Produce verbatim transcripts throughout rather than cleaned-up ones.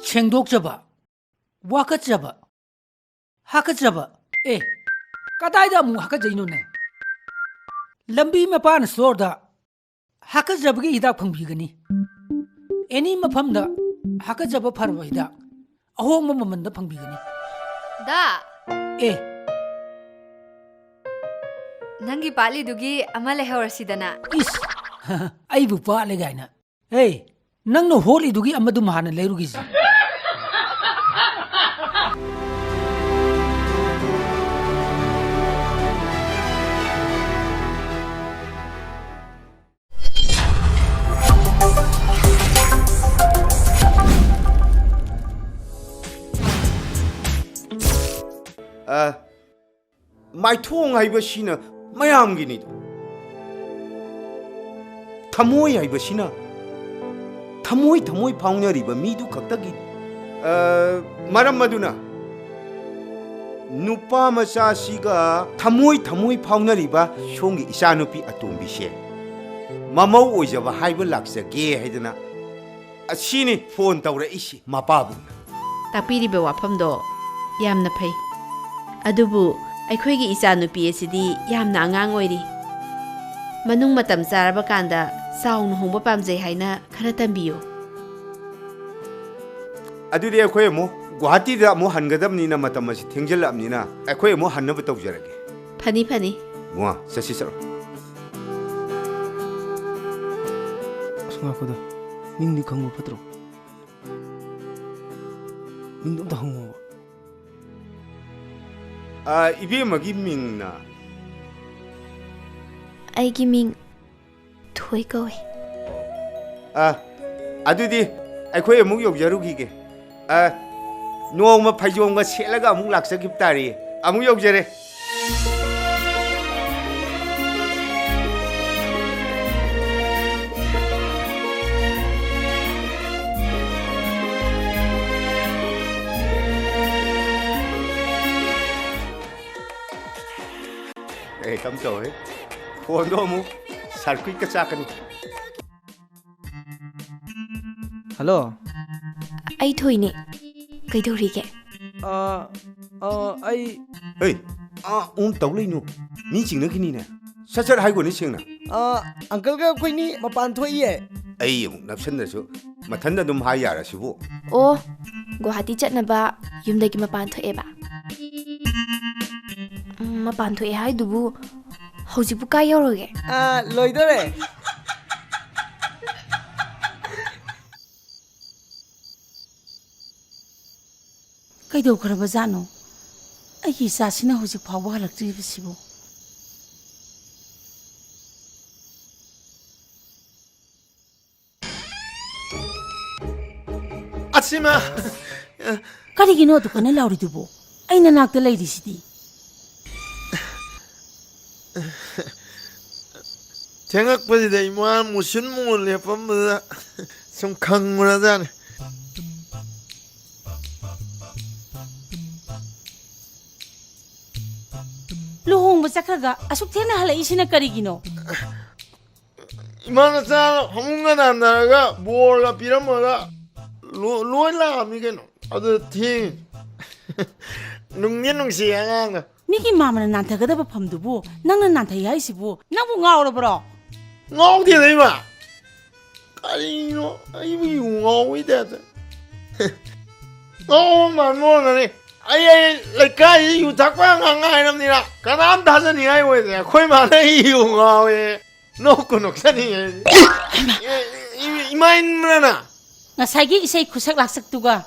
ꯁꯦꯡꯗꯣꯛꯆꯕ, ꯋꯥꯀꯠꯆꯕ, ꯍꯥꯀꯠꯆꯕ꯫ ꯑꯦ, ꯀꯗꯥꯏꯗ ꯑꯃꯨꯛ ꯍꯥꯀꯠꯆꯩꯅꯣꯅꯦ? ꯂꯝꯕꯤ ꯃꯄꯥꯟ ꯁ꯭ꯇꯣꯔꯗ ꯍꯥꯀꯠꯆꯕꯒꯤ ꯍꯤꯗꯥꯛ ꯐꯪꯕꯤꯒꯅꯤ꯫ ꯑꯦꯅꯤ ꯃꯐꯝꯗ ꯍꯥꯀꯠꯆꯕ ꯐꯔꯕ ꯍꯤꯗꯥꯛ ꯑꯍꯣꯡꯕ ꯃꯃꯜꯗ ꯐꯪꯕꯤꯒꯅꯤ꯫ ꯗꯥ, ꯑꯦ, ꯅꯪꯒꯤ ꯄꯥꯠꯂꯤꯗꯨꯒꯤ ꯑꯃ ꯂꯩꯍꯧꯔꯁꯤꯗꯅ꯫ ꯏꯁ, ꯑꯩꯕꯨ ꯄꯥꯠꯂꯦ ꯀꯥꯏꯅ꯫ ꯍꯦ, ꯅꯪꯅ ꯍꯣꯠꯂꯤꯗꯨꯒꯤ ꯑꯃꯗꯨꯝ ꯍꯥꯟꯅ ꯂꯩꯔꯨꯈꯤꯁꯤ꯫ ꯑ, ꯃꯥꯏꯊꯣꯡ ꯍꯥꯏꯕꯁꯤꯅ ꯃꯌꯥꯝꯒꯤꯅꯤꯗꯣ꯫ ꯊꯃꯣꯏ ꯍꯥꯏꯕꯁꯤꯅ ꯊꯃꯣꯏ ꯊꯃꯣꯏ ꯐꯥꯎꯅꯔꯤꯕ ꯃꯤꯗꯨ ꯈꯛꯇꯒꯤ꯫ ꯑ, ꯃꯔꯝ ꯑꯗꯨꯅ ꯅꯨꯄꯥ ꯃꯆꯥꯁꯤꯒ ꯊꯃꯣꯏ ꯊꯃꯣꯏ ꯐꯥꯎꯅꯔꯤꯕ ꯁꯣꯝꯒꯤ ꯏꯆꯥꯅꯨꯄꯤ ꯑꯇꯣꯝꯕꯤꯁꯦ ꯃꯃꯧ ꯑꯣꯏꯖꯕ ꯍꯥꯏꯕ ꯂꯥꯛꯆꯒꯦ ꯍꯥꯏꯗꯅ ꯑꯁꯤꯅꯤ ꯐꯣꯟ ꯇꯧꯔꯛꯏꯁꯤ ꯃꯄꯥꯕꯨꯡꯅ꯫ ꯇꯥꯛꯄꯤꯔꯤꯕ ꯋꯥꯐꯝꯗꯣ ꯌꯥꯝꯅ ꯐꯩ꯫ ꯑꯗꯨꯕꯨ ꯑꯩꯈꯣꯏꯒꯤ ꯏꯆꯥꯅꯨꯄꯤ ꯑꯁꯤꯗꯤ ꯌꯥꯝꯅ ꯑꯉꯥꯡ ꯑꯣꯏꯔꯤ꯫ ꯃꯅꯨꯡ ꯃꯇꯝ ꯆꯥꯔꯕ ꯀꯥꯟꯗ ꯆꯥꯎꯅ ꯍꯣꯡꯕ ꯄꯥꯝꯖꯩ ꯍꯥꯏꯅ ꯈꯔ ꯇꯝꯕꯤꯌꯨ꯫ ꯑꯗꯨꯗꯤ ꯑꯩꯈꯣꯏ ꯑꯃꯨꯛ ꯒꯨꯋꯥꯍꯥꯇꯤꯗ ꯑꯃꯨꯛ ꯍꯟꯒꯗꯕꯅꯤꯅ, ꯃꯇꯝ ꯑꯁꯤ ꯊꯦꯡꯖꯤꯜꯂꯛꯑꯕꯅꯤꯅ ꯑꯩꯈꯣꯏ ꯑꯃꯨꯛ ꯍꯟꯅꯕ ꯇꯧꯖꯔꯒꯦ꯫ ꯐꯅꯤ, ꯐꯅꯤ꯫ ꯏꯕꯨꯡꯉꯣ, ꯆꯠꯁꯤ ꯆꯠꯂꯣ꯫ ꯑꯁ, ꯉꯥꯏꯈꯣꯗ꯫ ꯃꯤꯡꯗꯤ ꯈꯪꯕ ꯐꯠꯇ꯭ꯔꯣ? ꯃꯤꯡꯗꯣ ꯑꯝꯇ ꯍꯪꯉꯣꯕ꯫ ꯑ, ꯏꯕꯦꯝꯃꯒꯤ ꯃꯤꯡꯅ? ꯑꯩꯒꯤ ꯃꯤꯡ ꯊꯣꯏ ꯀꯧꯏ꯫ ꯑ, ꯑꯗꯨꯗꯤ ꯑꯩꯈꯣꯏ ꯑꯃꯨꯛ ꯌꯧꯖꯔꯨꯈꯤꯒꯦ꯫ ꯑ, ꯅꯣꯡꯃ ꯐꯩꯖꯣꯝꯒ ꯁꯦꯠꯂꯒ ꯑꯃꯨꯛ ꯂꯥꯛꯆꯈꯤꯕ ꯇꯥꯔꯦ꯫ ꯑꯃꯨꯛ ꯌꯧꯖꯔꯦ꯫ ꯑꯦ, ꯀꯝ ꯇꯧꯋꯦ? ꯐꯣꯟꯗꯣ ꯑꯃꯨꯛ ꯁꯥꯔꯀ꯭ꯌꯨꯠꯀ ꯆꯥꯛꯀꯅꯤ꯫ ꯍꯜꯂꯣ꯫ ꯑꯩ ꯊꯣꯏꯅꯦ꯫ ꯀꯩꯗꯧꯔꯤꯒꯦ? ꯑꯥ, ꯑꯥ, ꯑꯩ ꯍꯩ, ꯑꯥ, ꯎꯝ ꯇꯧ ꯂꯩꯅꯨ꯫ ꯃꯤ ꯆꯤꯡꯅꯈꯤꯅꯤꯅꯦ꯫ ꯁꯠ ꯁꯠ ꯍꯥꯏꯈꯣꯅꯦ ꯁꯦꯡꯅ꯫ ꯑꯥ, ꯑꯪꯀꯜꯒ ꯑꯩꯈꯣꯏꯅꯤ ꯃꯄꯥꯟ ꯊꯣꯛꯏꯌꯦ꯫ ꯑꯩ ꯑꯃꯨꯛ ꯅꯞꯁꯟꯗ꯭ꯔꯁꯨ ꯃꯊꯟꯗ ꯑꯗꯨꯝ ꯍꯥꯏ ꯌꯥꯔꯁꯤꯕꯨ꯫ ꯑꯣ, ꯒꯨꯋꯥꯍꯥꯇꯤ ꯆꯠꯅꯕ ꯌꯨꯝꯗꯒꯤ ꯃꯄꯥꯟ ꯊꯣꯛꯑꯦꯕ꯫ ꯎꯝ, ꯃꯄꯥꯟ ꯊꯣꯛꯑꯦ ꯍꯥꯏꯗꯨꯕꯨ ꯍꯧꯖꯤꯛꯄꯨ ꯀꯥꯏ ꯌꯧꯔꯒꯦ? ꯑꯥ, ꯂꯣꯏꯗꯣꯔꯦ꯫ ꯀꯩꯗꯧꯈ꯭ꯔꯕꯖꯥꯠꯅꯣ? ꯑꯩꯒꯤ ꯏꯆꯥꯁꯤꯅ ꯍꯧꯖꯤꯛ ꯐꯥꯎꯕ ꯍꯜꯂꯛꯇ꯭ꯔꯤꯕꯁꯤꯕꯨ? ꯑꯁꯤꯃ! ꯀꯔꯤꯒꯤꯅꯣ ꯑꯗꯨꯛ ꯀꯟꯅ ꯂꯥꯎꯔꯤꯗꯨꯕꯨ? ꯑꯩ ꯅꯅꯥꯛꯇ ꯂꯩꯔꯤꯁꯤꯗꯤ꯫ ꯊꯦꯡꯉꯛꯄꯁꯤꯗ ꯏꯃꯥ ꯃꯨꯁꯤꯟ ꯃꯨꯅ ꯂꯦꯞꯄꯝꯕꯗꯨꯗ ꯁꯨꯝ ꯈꯪꯕ꯭ꯔꯖꯥꯠꯅꯤ꯫ ꯂꯨꯍꯣꯡꯕ ꯆꯠꯈ꯭ꯔꯒ ꯑꯁꯨꯛ ꯊꯦꯡꯅ ꯍꯜꯂꯛꯏꯁꯤꯅ ꯀꯔꯤꯒꯤꯅꯣ? ꯏꯃꯥ ꯅꯆꯥ ꯐꯃꯨꯡꯒ ꯅꯥꯟꯊꯔꯒ ꯕꯣꯔꯒ ꯄꯤꯔꯝꯃꯒ ꯂꯣ-, ꯂꯣꯏ ꯂꯥꯛꯑꯝꯃꯤ ꯀꯩꯅꯣ꯫ ꯑꯗꯨ ꯊꯦꯡꯉꯤ꯫ ꯅꯨꯡꯗꯤ ꯅꯨꯡꯁꯤ ꯑꯉꯥꯡꯗꯣ꯫ ꯃꯤꯒꯤ ꯃꯥꯃꯅ ꯅꯥꯟꯊꯒꯗꯕ ꯐꯝꯗꯨꯕꯨ ꯅꯪꯅ ꯅꯥꯟꯊꯩ ꯍꯥꯏꯁꯤꯕꯨ ꯅꯪꯕꯨ ꯉꯥꯎꯔꯕ꯭ꯔꯣ? ꯉꯥꯎꯗꯦꯗ ꯏꯃꯥ꯫ ꯀꯔꯤꯅꯣ ꯑꯩꯕꯨ ꯌꯨ ꯉꯥꯎꯕꯩ ꯇꯥꯏꯞꯇ꯫ ꯉꯥꯎꯕ ꯃꯥꯟꯕ ꯑꯣꯏꯔꯝꯒꯅꯤ꯫ ꯑꯩ, ꯑꯩ ꯂꯩꯀꯥꯏꯁꯤ ꯌꯨ ꯊꯛꯄ ꯑꯉꯥꯡ ꯉꯥꯏꯔꯕꯅꯤꯅ ꯀꯅꯥꯝ ꯊꯥꯖꯅꯤꯡꯉꯥꯏ ꯑꯣꯏꯗ꯭ꯔꯦ꯫ ꯑꯩꯈꯣꯏ ꯃꯥꯅ ꯑꯩ ꯌꯨ ꯉꯥꯎꯋꯦ꯫ ꯅꯣꯛꯄꯨ ꯅꯣꯛꯆꯅꯤꯡꯉꯦ꯫ ꯏ-, ꯏ-, ꯏꯃꯥ ꯏꯟꯕ꯭ꯔꯅ? ꯉꯁꯥꯏꯒꯤ ꯏꯁꯩ ꯈꯨꯁꯛ ꯂꯥꯛꯁꯛꯇꯨꯒ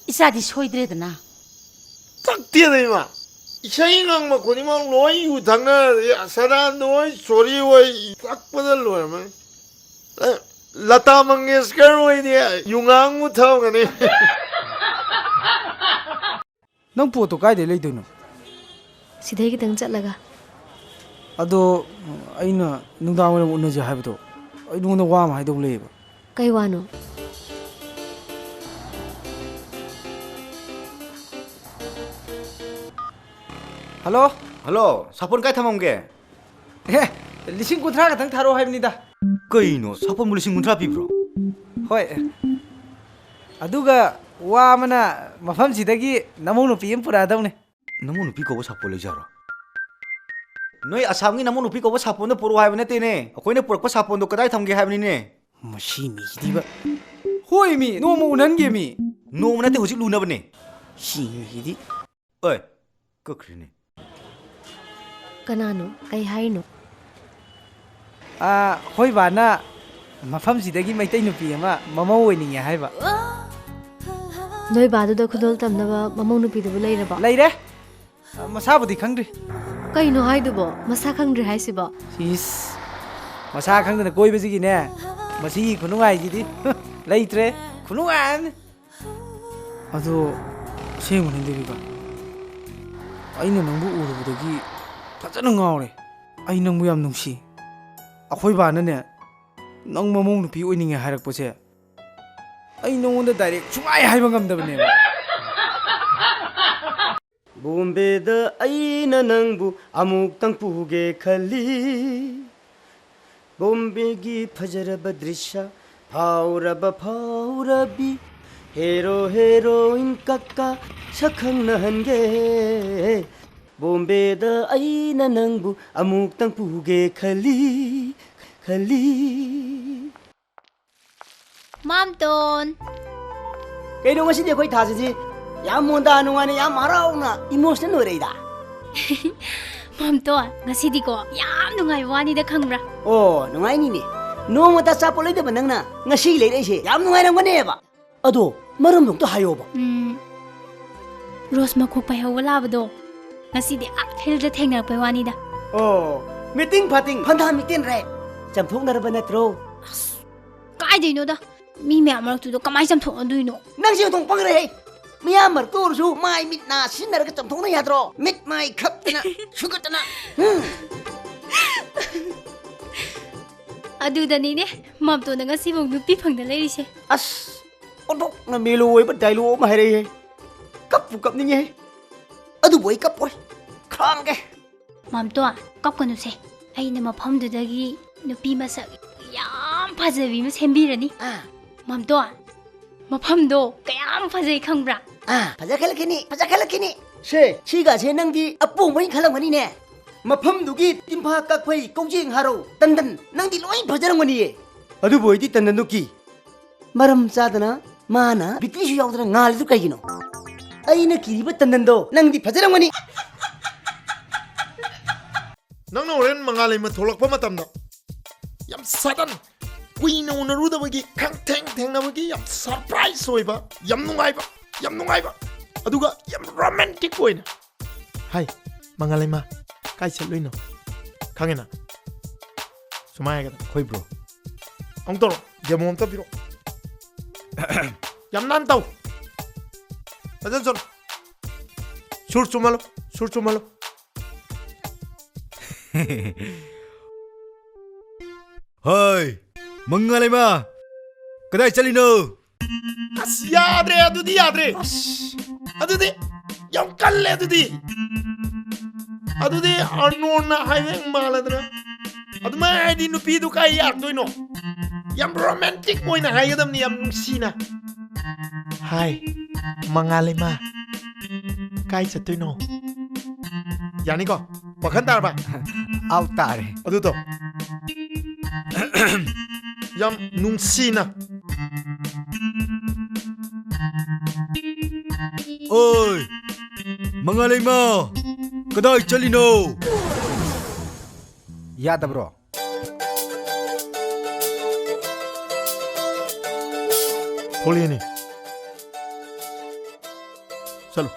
ꯏꯆꯥꯗꯤ ꯁꯣꯏꯗ꯭ꯔꯦꯗꯅ꯫ ꯊꯛꯇꯦꯗ ꯏꯃꯥ꯫ ꯏꯁꯩ ꯉꯪꯕ ꯈꯨꯗꯤꯡꯃꯛ ꯂꯣꯏ ꯌꯨ ꯊꯛꯅꯔꯗꯤ ꯁꯗꯥꯟꯗ ꯍꯣꯏ, ꯁꯣꯔꯤ ꯍꯣꯏ ꯊꯛꯄꯗ ꯂꯣꯏꯔꯝꯃꯅꯤ꯫ ꯑꯦ, ꯂꯇꯥ ꯃꯪꯒꯦꯁꯀꯔ ꯍꯣꯏꯗꯤ ꯌꯨ ꯉꯥꯡꯕ ꯊꯛꯑꯝꯒꯅꯤ꯫ ꯅꯪ ꯄꯣꯠꯇꯣ ꯀꯥꯏꯗꯩ ꯂꯩꯗꯣꯏꯅꯣ? ꯁꯤꯗꯩ ꯈꯤꯇꯪ ꯆꯠꯂꯒ꯫ ꯑꯗꯣ, ꯑꯩꯅ ꯅꯨꯡꯗꯥꯡ ꯋꯥꯏꯔꯝ ꯎꯅꯁꯦ ꯍꯥꯏꯕꯗꯣ, ꯑꯩ ꯅꯉꯣꯟꯗ ꯋꯥ ꯑꯃ ꯍꯥꯏꯗꯧ ꯂꯩꯌꯦꯕ꯫ ꯀꯩ ꯋꯥꯅꯣ? ꯍꯜꯂꯣ? ꯍꯜꯂꯣ, ꯁꯥꯄꯣꯟ ꯀꯥꯏ ꯊꯝꯃꯝꯒꯦ? ꯑꯦ, ꯂꯤꯁꯤꯡ ꯀꯨꯟꯊ꯭ꯔꯥ ꯈꯛꯇꯪ ꯊꯥꯔꯛꯑꯣ ꯍꯥꯏꯕꯅꯤꯗ꯫ ꯀꯩꯅꯣ, ꯁꯥꯄꯣꯟꯕꯨ ꯂꯤꯁꯤꯡ ꯀꯨꯟꯊ꯭ꯔꯥ ꯄꯤꯕ꯭ꯔꯣ? ꯍꯣꯏ꯫ ꯑꯗꯨꯒ ꯋꯥ ꯑꯃꯅ, ꯃꯐꯝꯁꯤꯗꯒꯤ ꯅꯃꯧ ꯅꯨꯄꯤ ꯑꯃ ꯄꯨꯔꯛꯑꯗꯧꯅꯦ꯫ ꯅꯃꯧ ꯅꯨꯄꯤ ꯀꯧꯕ ꯁꯥꯄꯣꯟ ꯂꯩꯖꯥꯔꯣ? ꯅꯣꯏ ꯑꯁꯥꯝꯒꯤ ꯅꯃꯧ ꯅꯨꯄꯤ ꯀꯧꯕ ꯁꯥꯄꯣꯟꯗꯣ ꯄꯨꯔꯛꯑꯣ ꯍꯥꯏꯕ ꯅꯠꯇꯦꯅꯦ꯫ ꯑꯩꯈꯣꯏꯅ ꯄꯨꯔꯛꯄ ꯁꯥꯄꯣꯟꯗꯣ ꯀꯗꯥꯏ ꯊꯝꯒꯦ ꯍꯥꯏꯕꯅꯤꯅꯦ꯫ ꯃꯁꯤ ꯃꯤꯁꯤꯗꯤꯕ꯫ ꯍꯣꯏ ꯃꯤ, ꯅꯣꯡꯃ ꯎꯅꯍꯟꯒꯦ ꯃꯤ꯫ ꯅꯣꯡꯃ ꯅꯠꯇꯦ, ꯍꯧꯖꯤꯛ ꯂꯨꯅꯕꯅꯦ꯫ ꯁꯤ ꯃꯤꯁꯤꯗꯤ꯫ ꯑꯣꯏ, ꯀꯛꯈ꯭ꯔꯦꯅꯦ꯫ ꯀꯅꯥꯅꯣ? ꯀꯩ ꯍꯥꯏꯔꯤꯅꯣ? ꯑꯥ, ꯑꯩꯈꯣꯏ ꯕꯥꯅ ꯃꯐꯝꯁꯤꯗꯒꯤ ꯃꯩꯇꯩ ꯅꯨꯄꯤ ꯑꯃ ꯃꯃꯧ ꯑꯣꯏꯅꯤꯡꯉꯦ ꯍꯥꯏꯕ꯫ ꯅꯣꯏ ꯕꯥꯗꯨꯗ ꯈꯨꯗꯣꯜ ꯇꯝꯅꯕ ꯃꯃꯧ ꯅꯨꯄꯤꯗꯨꯕꯨ ꯂꯩꯔꯕꯣ? ꯂꯩꯔꯦ꯫ ꯑ, ꯃꯁꯥꯕꯨꯗꯤ ꯈꯪꯗ꯭ꯔꯤ꯫ ꯀꯩꯅꯣ ꯍꯥꯏꯗꯨꯕꯣ? ꯃꯁꯥ ꯈꯪꯗ꯭ꯔꯤ ꯍꯥꯏꯁꯤꯕꯣ? ꯏꯁ, ꯃꯁꯥ ꯈꯪꯗꯅ ꯀꯣꯏꯕꯁꯤꯒꯤꯅꯦ, ꯃꯁꯤꯒꯤ ꯈꯨꯅꯨꯡꯉꯥꯏꯁꯤꯗꯤ ꯂꯩꯇ꯭ꯔꯦ꯫ ꯈꯨꯅꯨꯡꯉꯥꯏ ꯑꯃꯅꯤ꯫ ꯑꯗꯣ ꯑꯁꯦꯡꯕꯅꯤ ꯗꯦꯕꯤꯀꯥ, ꯑꯩꯅ ꯅꯪꯕꯨ ꯎꯔꯨꯕꯗꯒꯤ ꯐꯖꯅ ꯉꯥꯎꯔꯦ꯫ ꯑꯩ ꯅꯪꯕꯨ ꯌꯥꯝ ꯅꯨꯡꯁꯤ꯫ ꯑꯩꯈꯣꯏ ꯕꯥꯅꯅꯦ, ꯅꯪ ꯃꯃꯧ ꯅꯨꯄꯤ ꯑꯣꯏꯅꯤꯡꯉꯦ ꯍꯥꯏꯔꯛꯄꯁꯦ, ꯑꯩ ꯅꯉꯣꯟꯗ ꯗꯥꯏꯔꯦꯛ ꯁꯨꯡꯍꯥꯏ ꯍꯥꯏꯕ ꯉꯝꯗꯕꯅꯦꯕ꯫ ꯕꯣꯝꯕꯦꯗ ꯑꯩꯅ ꯅꯪꯕꯨ ꯑꯃꯨꯛꯇꯪ ꯄꯨꯒꯦ ꯈꯜꯂꯤ꯫ ꯕꯣꯝꯕꯦꯒꯤ ꯐꯖꯔꯕ ꯗ꯭ꯔꯤꯁ꯭ꯌ, ꯐꯥꯎꯔꯕ ꯐꯥꯎꯔꯕꯤ, ꯍꯦꯔꯣ ꯍꯦꯔꯣꯏꯟ ꯀꯛꯀ ꯁꯛꯈꯪꯅꯍꯟꯒꯦ꯫ ꯕꯣꯝꯕꯦꯗ ꯑꯩꯅ ꯅꯪꯕꯨ ꯑꯃꯨꯛꯇꯪ ꯄꯨꯒꯦ ꯈꯜꯂꯤ, ꯈꯜꯂꯤ꯫ ꯃꯥꯝꯇꯣꯟ꯫ ꯀꯩꯅꯣ ꯉꯁꯤꯗꯤ ꯑꯩꯈꯣꯏ ꯊꯥꯁꯤꯗꯤ ꯌꯥꯝ ꯃꯣꯟꯗꯥ ꯅꯨꯡꯉꯥꯏꯅ, ꯌꯥꯝ ꯍꯔꯥꯎꯅ, emotional ꯑꯣꯏꯔꯛꯏꯗ? ꯃꯥꯝꯇꯣꯟ, ꯉꯁꯤꯗꯤꯀꯣ ꯌꯥꯝ ꯅꯨꯡꯉꯥꯏꯕ ꯋꯥꯅꯤꯗ, ꯈꯪꯕ꯭ꯔꯥ? ꯑꯣ, ꯅꯨꯡꯉꯥꯏꯅꯤꯅꯦ꯫ ꯅꯣꯡꯃꯇ ꯑꯆꯥꯄꯣꯠ ꯂꯩꯗꯕ ꯅꯪꯅ ꯉꯁꯤ ꯂꯩꯔꯛꯏꯁꯦ ꯌꯥꯝ ꯅꯨꯡꯉꯥꯏꯔꯝꯒꯅꯦꯕ꯫ ꯑꯗꯣ ꯃꯔꯝꯗꯣ ꯑꯝꯇ ꯍꯥꯏꯌꯣꯕ꯫ ꯎꯝ, ꯔꯣꯁ ꯃꯈꯣꯛ ꯄꯥꯏꯍꯧꯕ ꯂꯥꯕꯗꯣ ꯉꯁꯤꯗꯤ ꯑꯥ field ꯊꯦꯡꯅꯔꯛꯄꯩ ꯋꯥꯅꯤꯗ꯫ ꯑꯣ, meeting ꯐꯥꯇꯤꯡ ꯐꯟꯗꯥ meeting ꯔꯦ꯫ ꯆꯝꯊꯣꯛꯅꯔꯕ ꯅꯠꯇ꯭ꯔꯣ? ꯑꯁ, ꯀꯥꯏꯗꯩꯅꯣꯗ, ꯃꯤ ꯃꯌꯥꯝ ꯃꯔꯛꯇꯨꯗ ꯀꯃꯥꯏ ꯆꯝꯊꯣꯛꯅꯗꯣꯏꯅꯣ? ꯅꯪꯁꯦ ꯑꯣꯟꯊꯣꯛ ꯄꯪꯒ꯭ꯔꯦꯍꯦ! ꯃꯤꯌꯥꯝ ꯃꯔꯛꯇ ꯑꯣꯏꯔꯁꯨ ꯃꯥꯏ ꯃꯤꯠ ꯅꯥ ꯁꯤꯖꯤꯟꯅꯔꯒ ꯆꯝꯊꯣꯛꯅ ꯌꯥꯗ꯭ꯔꯣ? ꯃꯤꯠ ꯃꯥꯏ ꯈꯞꯇꯅ, ꯁꯨꯒꯠꯇꯅ꯫ ꯎꯝ꯫ ꯑꯗꯨꯗꯅꯤꯅꯦ ꯃꯥꯝꯇꯣꯟꯅ ꯉꯁꯤꯐꯥꯎ ꯅꯨꯄꯤ ꯐꯪꯗ ꯂꯩꯔꯤꯁꯦ꯫ ꯑꯁ, ꯑꯣꯟꯊꯣꯛꯅ ꯃꯦꯂꯣ ꯑꯣꯏꯕ dialogue ꯑꯃ ꯍꯥꯏꯔꯛꯏꯍꯦ꯫ ꯀꯞꯄꯨ ꯀꯞꯅꯤꯡꯉꯦꯍꯦ꯫ ꯑꯗꯨꯕꯨ ꯑꯩ ꯀꯞꯄꯣꯏ꯫ ꯈꯥꯡꯒꯦ꯫ ꯃꯥꯝꯇꯣꯟ, ꯀꯞꯀꯅꯨꯁꯦ꯫ ꯑꯩꯅ ꯃꯐꯝꯗꯨꯗꯒꯤ ꯅꯨꯄꯤ ꯃꯁꯛ ꯌꯥꯝ ꯐꯖꯕꯤ ꯑꯃ ꯁꯦꯝꯕꯤꯔꯅꯤ꯫ ꯑꯥ꯫ ꯃꯥꯝꯇꯣꯟ, ꯃꯐꯝꯗꯣ ꯀꯌꯥꯝ ꯐꯖꯩ ꯈꯪꯕ꯭ꯔꯥ? ꯑꯥ, ꯐꯖꯈꯠꯂꯛꯈꯤꯅꯤ, ꯐꯖꯈꯠꯂꯛꯈꯤꯅꯤ꯫ ꯁꯦ, ꯁꯤꯒꯥꯁꯦ ꯅꯪꯗꯤ ꯑꯄꯣꯡꯕꯩ ꯈꯜꯂꯝꯒꯅꯤꯅꯦ꯫ ꯃꯐꯝꯗꯨꯒꯤ ꯇꯤꯟꯐꯥ ꯀꯛꯐꯩ ꯀꯧꯖꯦꯡ ꯍꯥꯔꯧ ꯇꯟꯗꯟ ꯅꯪꯗꯤ ꯂꯣꯏ ꯐꯖꯔꯝꯒꯅꯤꯌꯦ꯫ ꯑꯗꯨꯕꯨ ꯑꯩꯗꯤ ꯇꯟꯗꯟꯗꯣ ꯀꯤ꯫ ꯃꯔꯝ ꯆꯥꯗꯅ ꯃꯥꯅ ꯕꯤꯇ꯭ꯔꯤꯁꯨ ꯌꯥꯎꯗꯅ ꯉꯥꯜꯂꯤꯗꯨ ꯀꯩꯒꯤꯅꯣ? ꯑꯩꯅ ꯀꯤꯔꯤꯕ ꯇꯟꯗꯟꯗꯣ ꯅꯪꯗꯤ ꯐꯖꯔꯝꯒꯅꯤ꯫ ꯅꯪꯅ ꯍꯣꯔꯦꯟ ꯃꯉꯥꯂꯩꯃ ꯊꯣꯛꯂꯛꯄ ꯃꯇꯝꯗ ꯌꯥꯝ sudden, ꯀꯨꯏꯅ ꯎꯅꯔꯨꯗꯕꯒꯤ, ꯈꯪꯊꯦꯡ ꯊꯦꯡꯅꯕꯒꯤ ꯌꯥꯝ surprise ꯑꯣꯏꯕ, ꯌꯥꯝ ꯅꯨꯡꯉꯥꯏꯕ, ꯌꯥꯝ ꯅꯨꯡꯉꯥꯏꯕ, ꯑꯗꯨꯒ ꯌꯥꯝ romantic ꯑꯣꯏꯅ, "ꯍꯥꯏ, ꯃꯉꯥꯂꯩꯃ, ꯀꯥꯏ ꯆꯠꯂꯨꯏꯅꯣ?" ꯈꯪꯉꯦꯅ? ꯁꯨꯃꯥꯏ ꯍꯥꯏꯒꯗꯕ꯫ "ꯍꯣꯏ bro." ꯑꯃꯨꯛ ꯇꯧꯔꯣ, demo ꯑꯝꯇ ꯄꯤꯔꯣ꯫ ꯌꯥꯝ ꯅꯥꯟ ꯇꯧ꯫ ꯐꯖꯅ ꯆꯠꯂꯣ꯫ ꯁꯨꯔ ꯆꯨꯝꯍꯜꯂꯣ, ꯁꯨꯔ ꯆꯨꯝꯍꯜꯂꯣ꯫ ꯍꯥꯏ, ꯃꯉꯥꯂꯩꯃ, ꯀꯗꯥꯏ ꯆꯠꯂꯤꯅꯣ? ꯑꯁ, ꯌꯥꯗ꯭ꯔꯦ, ꯑꯗꯨꯗꯤ ꯌꯥꯗ꯭ꯔꯦ꯫ ꯑꯁ, ꯑꯗꯨꯗꯤ ꯌꯥꯝ ꯀꯜꯂꯦ ꯑꯗꯨꯗꯤ꯫ ꯑꯗꯨꯗꯤ ꯑꯔꯅꯣꯟꯅ ꯍꯥꯏꯕ ꯃꯥꯜꯂꯗꯅ꯫ ꯑꯗꯨꯃꯥꯏꯅ ꯍꯥꯏꯗꯤ ꯅꯨꯄꯤꯗꯨ ꯀꯥꯏ ꯌꯥꯔꯛꯇꯣꯏꯅꯣ? ꯌꯥꯝ romantic ꯑꯣꯏꯅ ꯍꯥꯏꯒꯗꯕꯅꯤ, ꯌꯥꯝ ꯅꯨꯡꯁꯤꯅ꯫ ꯍꯥꯏ, ꯃꯉꯥꯂꯩꯃ, ꯀꯥꯏ ꯆꯠꯇꯣꯏꯅꯣ? ꯌꯥꯅꯤꯀꯣ? ꯋꯥꯈꯜ ꯇꯥꯔꯕ? ꯑꯥꯎ, ꯇꯥꯔꯦ꯫ ꯑꯗꯨ ꯇꯧ꯫ ꯌꯥꯝ ꯅꯨꯡꯁꯤꯅ꯫ ꯑꯣꯏ, ꯃꯉꯥꯂꯩꯃ, ꯀꯗꯥꯏ ꯆꯠꯂꯤꯅꯣ? ꯌꯥꯗꯕ꯭ꯔꯣ? ꯊꯣꯛꯂꯛꯑꯦꯅꯦ꯫ ꯆꯠꯂꯣ꯫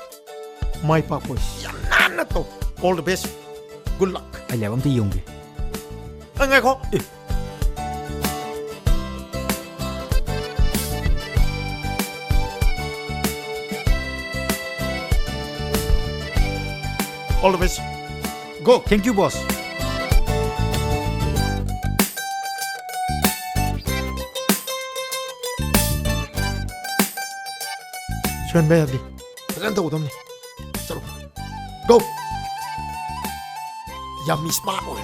ꯃꯥꯏ ꯄꯥꯛꯄ ꯑꯣꯏ꯫ ꯌꯥꯝ ꯅꯥꯟꯅ ꯇꯧ꯫ All the best. Good luck. ꯑꯩ ꯂꯥꯏꯕꯛ ꯑꯝꯇ ꯌꯦꯡꯒꯦ꯫ ꯑ, ꯉꯥꯏꯈꯣ꯫ ꯑꯦ꯫ All the best. Go. Thank you, boss. ꯁꯣꯏꯍꯟꯕ ꯌꯥꯗꯦ꯫ ꯐꯖꯅ ꯇꯧꯒꯗꯕꯅꯤ꯫ ꯆꯠꯂꯣ꯫ Go. ꯌꯥꯝ smart ꯑꯣꯏ꯫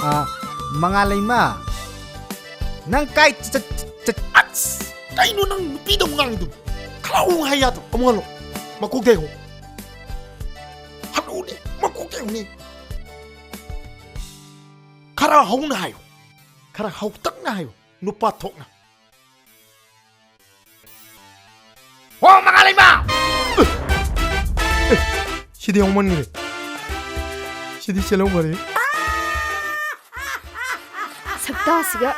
ꯑ, ꯃꯉꯥꯂꯩꯃ꯫ ꯅꯪ ꯀꯥꯏ ꯆꯠ-, ꯆꯠ-, ꯆꯠ-, ꯑꯁ! ꯀꯩꯅꯣ ꯅꯪ ꯅꯨꯄꯤꯗꯧ ꯉꯥꯡꯉꯤꯗꯨꯕꯨ? ꯈꯔ ꯍꯧꯅ ꯍꯥꯏ ꯌꯥꯗ꯭ꯔꯣ? ꯑꯃꯨꯛ ꯍꯜꯂꯣ꯫ ꯃꯀꯣꯛꯇꯩ ꯍꯧ꯫ ꯍꯅꯨꯅꯦ, ꯃꯀꯣꯛꯇꯩ ꯍꯧꯅꯦ꯫ ꯈꯔ ꯍꯧꯅ ꯍꯥꯏꯌꯨ꯫ ꯈꯔ ꯍꯧꯇꯛꯅ ꯍꯥꯏꯌꯨ꯫ ꯅꯨꯄꯥ ꯊꯣꯛꯅ꯫ ꯍꯣ, ꯃꯉꯥ ꯂꯩꯃ! ꯁꯤꯗꯤ ꯍꯧꯃꯟꯈ꯭ꯔꯦ꯫ ꯁꯤꯗꯤ ꯆꯦꯜꯍꯧꯈ꯭ꯔꯦ꯫ ꯁꯛꯇꯥꯁꯤꯒ꯫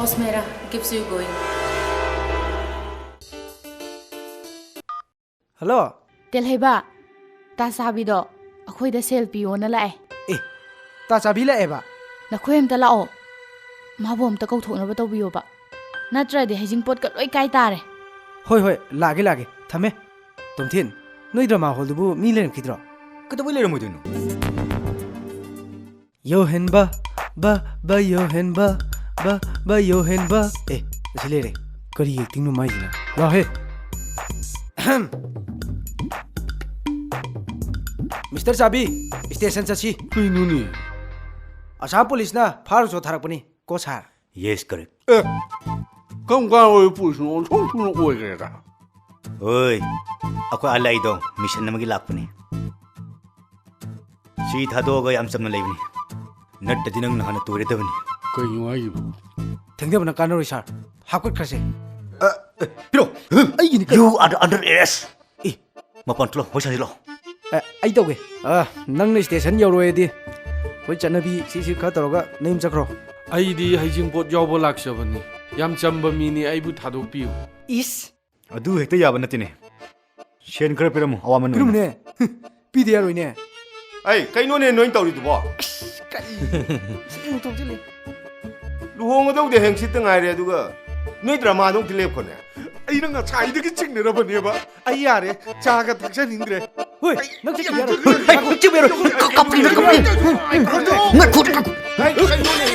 Osmera gives you going. ꯍꯜꯂꯣ꯫ ꯇꯦꯜꯍꯩꯕ, ꯇꯥ ꯆꯥꯕꯤꯗꯣ ꯑꯩꯈꯣꯏꯗ ꯁꯦꯜ ꯄꯤꯌꯣꯅ ꯂꯥꯛꯑꯦ꯫ ꯑꯦ, ꯇꯥ ꯆꯥꯕꯤ ꯂꯥꯛꯑꯦꯕ? ꯅꯈꯣꯏ ꯑꯝꯇ ꯂꯥꯛꯑꯣ꯫ ꯃꯥꯕꯨ ꯑꯝꯇ ꯀꯧꯊꯣꯛꯅꯕ ꯇꯧꯕꯤꯌꯣꯕ꯫ ꯅꯠꯇ꯭ꯔꯗꯤ ꯍꯩꯖꯤꯡꯄꯣꯠꯀ ꯂꯣꯏ ꯀꯥꯏ ꯇꯥꯔꯦ꯫ ꯍꯣꯏ, ꯍꯣꯏ, ꯂꯥꯛꯑꯒꯦ, ꯂꯥꯛꯑꯒꯦ꯫ ꯊꯝꯃꯦ꯫ ꯇꯣꯝꯊꯤꯟ, ꯅꯣꯏ ꯗ꯭ꯔꯃꯥ ꯍꯣꯜꯗꯨꯕꯨ ꯃꯤ ꯂꯩꯔꯝꯈꯤꯗ꯭ꯔꯣ? ꯀꯩꯗꯧꯕꯩ ꯂꯩꯔꯝꯃꯣꯏꯗꯣꯏꯅꯣ? ꯌꯣꯍꯦꯟꯕ, ꯕ, ꯕ, ꯌꯣꯍꯦꯟꯕ, ꯕ, ꯕ, ꯌꯣꯍꯦꯟꯕ꯫ ꯑꯦ, ꯑꯁꯤ ꯂꯩꯔꯦ꯫ ꯀꯔꯤ ꯑꯦꯛꯇꯤꯡꯅꯣ ꯃꯥꯏꯁꯤꯅ? ꯂꯥꯎꯍꯦ꯫ ꯑꯍꯝ꯫ ꯃꯤꯁꯇꯔ ꯆꯥꯕꯤ, ꯁ꯭ꯇꯦꯁꯟ ꯆꯠꯁꯤ꯫ ꯀꯩꯅꯣꯅꯦ? ꯑꯁꯥꯝ ꯄꯨꯂꯤꯁꯅ ꯐꯥꯔꯨꯆꯣ ꯊꯥꯔꯛꯄꯅꯤ, ꯀꯣ ꯁꯥꯔ꯫ Yes, correct. ꯑꯦ, ꯀꯔꯝ ꯀꯥꯟ ꯑꯣꯏꯕ ꯄꯨꯂꯤꯁꯅꯣ ꯑꯣꯟꯊꯣꯛ ꯊꯨꯅ ꯑꯣꯏꯈ꯭ꯔꯦꯗ? ꯍꯣꯏ, ꯑꯩꯈꯣꯏ ꯑꯥꯂꯥꯏꯗꯣ ꯃꯤꯁꯟ ꯑꯃꯒꯤ ꯂꯥꯛꯄꯅꯤ꯫ ꯁꯤ ꯊꯥꯗꯣꯛꯑꯒ ꯌꯥꯝ ꯆꯝꯅ ꯂꯩꯕꯅꯤ, ꯅꯠꯇ꯭ꯔꯗꯤ ꯅꯪ ꯅꯍꯥꯟꯅ ꯇꯣꯏꯔꯗꯕꯅꯤ꯫ ꯀꯩꯅꯣ ꯍꯥꯏꯁꯤꯕꯣ? ꯊꯦꯡꯊꯕꯅ ꯀꯥꯟꯅꯔꯣꯏ, ꯁꯥꯔ꯫ ꯍꯥꯞꯀꯠꯈ꯭ꯔꯁꯦ꯫ ꯑ, ꯑ, ꯄꯤꯔꯣ꯫ ꯑꯩꯒꯤꯅꯤ ꯀꯩꯅꯣ꯫ You are under arrest. ꯑꯦ, ꯃꯄꯥꯟ ꯊꯣꯛꯂꯣ, ꯋꯥꯔꯤ ꯁꯥꯖꯤꯜꯂꯣ꯫ ꯑꯦ, ꯑꯩ ꯇꯧꯒꯦ꯫ ꯑ, ꯅꯪꯅ ꯁ꯭ꯇꯦꯁꯟ ꯌꯧꯔꯣꯏꯗꯤ ꯑꯩꯈꯣꯏ ꯆꯠꯅꯕꯤ ꯁꯤ, ꯁꯤ ꯈꯔ ꯇꯧꯔꯒ ꯅꯌꯨꯝ ꯆꯠꯈ꯭ꯔꯣ꯫ ꯑꯩꯗꯤ ꯍꯩꯖꯤꯡꯄꯣꯠ ꯌꯥꯎꯕ ꯂꯥꯛꯆꯕꯅꯤ꯫ ꯌꯥꯝ ꯆꯝꯕ ꯃꯤꯅꯤ, ꯑꯩꯕꯨ ꯊꯥꯗꯣꯛꯄꯤꯌꯨ꯫ ꯏꯁ! ꯑꯗꯨ ꯍꯦꯛꯇ ꯌꯥꯕ ꯅꯠꯇꯦꯅꯦ꯫ ꯁꯦꯟ ꯈꯔ ꯄꯤꯔꯝꯃꯨ, ꯑꯋꯥꯃꯟ ꯑꯣꯏꯅ꯫ ꯄꯤꯔꯝꯃꯨꯅꯦ꯫ ꯄꯤꯗ ꯌꯥꯔꯣꯏꯅꯦ꯫ ꯑꯩ, ꯀꯩꯅꯣꯅꯦ ꯅꯣꯏ ꯇꯧꯔꯤꯗꯨꯕꯣ? ꯑꯁ, ꯀꯔꯤ? ꯁꯤꯃꯨꯛ ꯊꯣꯛꯆꯤꯜꯂꯤ꯫ ꯂꯨꯍꯣꯡꯒꯗꯧꯗꯤ ꯍꯌꯦꯡ ꯁꯤꯠꯇ ꯉꯥꯏꯔꯦ, ꯑꯗꯨꯒ ꯅꯣꯏ ꯗ꯭ꯔꯃꯥꯗꯣ ꯑꯃꯨꯛꯇ ꯂꯦꯞꯈꯣꯅꯦ꯫ ꯑꯩꯅ ꯉꯁꯥꯏꯗꯒꯤ ꯆꯤꯡꯅꯔꯕꯅꯦꯕ꯫ ꯑꯩ ꯌꯥꯔꯦ, ꯆꯥꯒ ꯊꯛꯆꯅꯤꯡꯗ꯭ꯔꯦ꯫ ꯍꯣꯏ, ꯅꯪ ꯆꯠꯈꯤ ꯌꯥꯔꯣꯏ꯫ ꯍꯩ, ꯆꯤꯡꯕꯤꯔꯣ꯫ ꯀ- ꯀꯞꯄꯤꯔꯣ, ꯀꯞꯄꯤꯔꯣ꯫ ꯉꯥꯏꯈꯣ, ꯉꯥꯏꯈꯣ꯫ ꯍꯩ, ꯀꯩꯅꯣꯅꯦ?